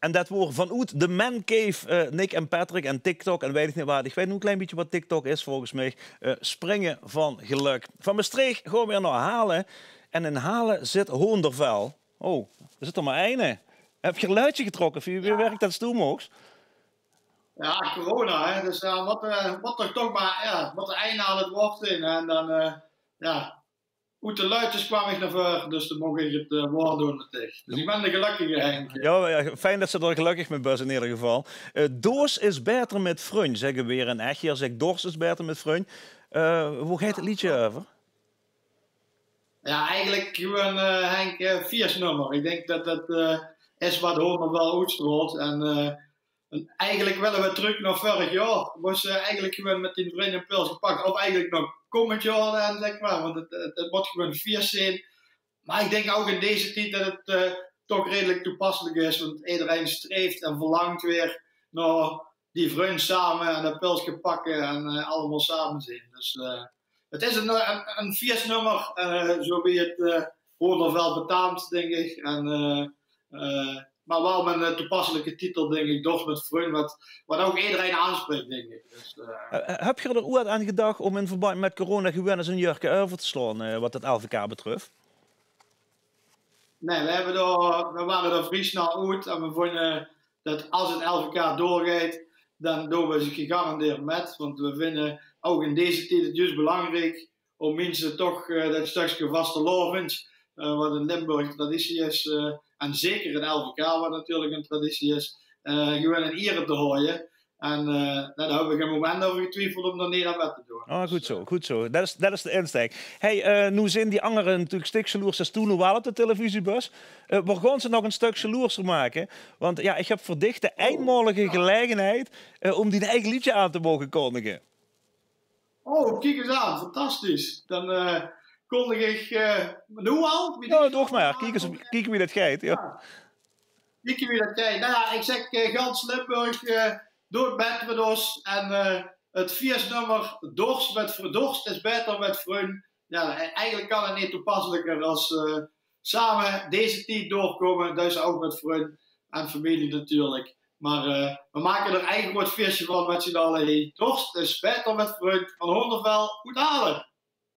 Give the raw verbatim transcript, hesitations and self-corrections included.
En det woar vanoet de Mancave, eh, Nick en Patrick en TikTok en weit ich neet waat. Ich weit noe e klein bietje waat TikTok is volges mich. Eh, springe van gelök. Van Mestreech gaon v'r weer nao Hale. En in Hale zit Hoondervel. Oh, d'r zit d'r mer eine. Höb geer luidje getrokke? Wie, wie wirk det stoem ouch? Ja, corona, hè. Dus ja, wat, eh, wat er toch maar, ja, wat er einde aan het woord in. En dan, eh, ja, oet de luidjes kwaam ich nao veur, dus dan moch ich het eh, woord doen mit dich. Dus ich bin de gelökkige Henk. Ja, ja, fijn det se d'r gelökkig mit bös in eder geval. Eh, Doors is baeter mit vrunj, zègke v'r in Ech. Hie zègk Dors is baeter mit vrunj. Eh, wo geit het leedje euver? Ja, eigelik gewoon, eh, Henk, eh, fieësnummer. Ich dink det det eh, is wat Hoondervel oetstraolt. En eh, en eigelik wille v'r trök nao vörig jaor. Mós eh, eigelik gewoon mit die vrunj 'n pils gepak. Of eigelik nog kómmend jaor dan, zeg maar. Want het, het, het mót gewoon fieës zeen. Maar ich dink ouch in deze tied det het eh, toch redelik toepasselik is. Want ederein streeft en verlangt weer nao die vrunj same en 'n pilske pakke en eh, allemaol same zeen. Dus eh, het is 'n, 'n, 'n fieësnummer, eh, zo wie het eh, Hoondervel betaamt, dink ich. En, eh, eh, maar waal mit 'n toepasselijke titel, dink ich, Dors mit vrunj, wat, wat ouch ederein aanspreekt, dink ich. Dus, eh, Eh, höb geer d'r oeats aan gedach óm in verbandj mit corona gewoon ins 'n jäörke euver te slaon, eh, wat het L V K betruf? Nee, we, hebbe dao, we ware dao vrie snel oet en we vónje det as het L V K doorgeit, dan doon we ze gegarandeerd mit. Want we vinje ouch in deze tied het juus belangriek óm minse toch eh, det stökske vastelaovend, eh, wat in Limburg traditie is, eh, en zeker het L V K, wat natuurlik 'n traditie is, eh, gewoon in iere te haoje. En eh, nou, dao höbbe we gein moment euver getwiefeld óm dao neet aan mit te doon. Ah, good zo, good zo. Det is, det is de insteek. Hey, eh, noe zeen die angere natuurlik stik sjaloers es doe noe waal op de televisie bös. Eh, v'r gaon ze nog 'n stök sjaloerser make. Want ja, ich höb veur dich de einmaolige gelegenheid eh, óm dien eige leedje aan te moge kondige. Oh, kiek ins aan, fantastisch. Dan eh, kondig ich eh, noe al. Ja, doog mer. Kiek ins, kiek wie det geit. Ja. Kiek wie det geit. Nou ja, ich zeg, eh, gans Limburg, eh, doot mit mit ós. En eh, het fieësnummer Dors mit vr-, Dors is baeter mit vrunj. Ja, e-, eigelik kan het neet toepasselijker as eh, same deze tied doorkómme. Dus ouch mit vrunj en femilie natuurlik. Maar eh, we make d'r eigelik 'n groot fieësje van mit zien alle. Hey, Dors is baeter mit vrunj van Hoondervel oet Hale.